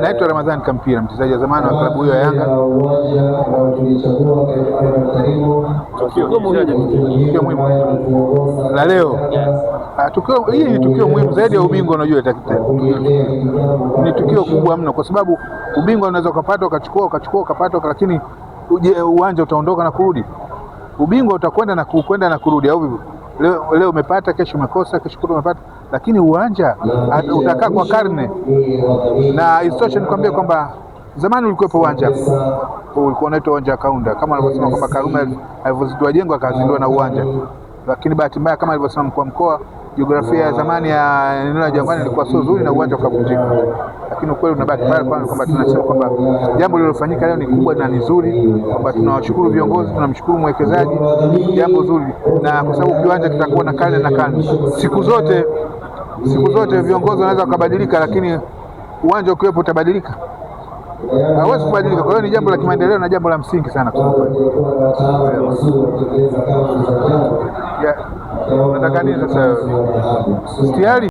Naitwa Ramadhani Kampira, mchezaji wa zamani wa klabu hiyo ya Yanga. Tukio muhimu la leo, tukio hili ni tukio muhimu zaidi ya ubingwa. Unajua, ni tukio kubwa mno, kwa sababu ubingwa unaweza ukapata ukachukua ukachukua ukapata, lakini uwanja utaondoka na kurudi. Ubingwa utakwenda na kwenda na kurudi, au vipi? Leo, leo umepata, kesho umekosa, kesho kutwa umepata, lakini uwanja utakaa kwa karne. Na isitoshe nikwambie kwamba zamani ulikuwepo uwanja, ulikuwa unaitwa uwanja wa Kaunda, kama alivyosema kwamba Karume alivyozindua jengo akazindua na uwanja, lakini bahati mbaya kama alivyosema mkuu wa mkoa, jiografia ya zamani ya eneo la Jangwani ilikuwa sio zuri na uwanja ukavunjika. Lakini ukweli unabaki pale kwamba tunasema kwamba jambo lililofanyika leo ni kubwa na ni zuri, kwamba tunawashukuru viongozi, tunamshukuru mwekezaji, jambo zuri, na kwa sababu kiwanja kitakuwa na karne na karne, siku zote, siku zote viongozi wanaweza wakabadilika, lakini uwanja ukiwepo utabadilika? Hawezi kubadilika. Kwa hiyo ni jambo la kimaendeleo na jambo la msingi sana kusema kweli. Nataka nini sasa? Tayari.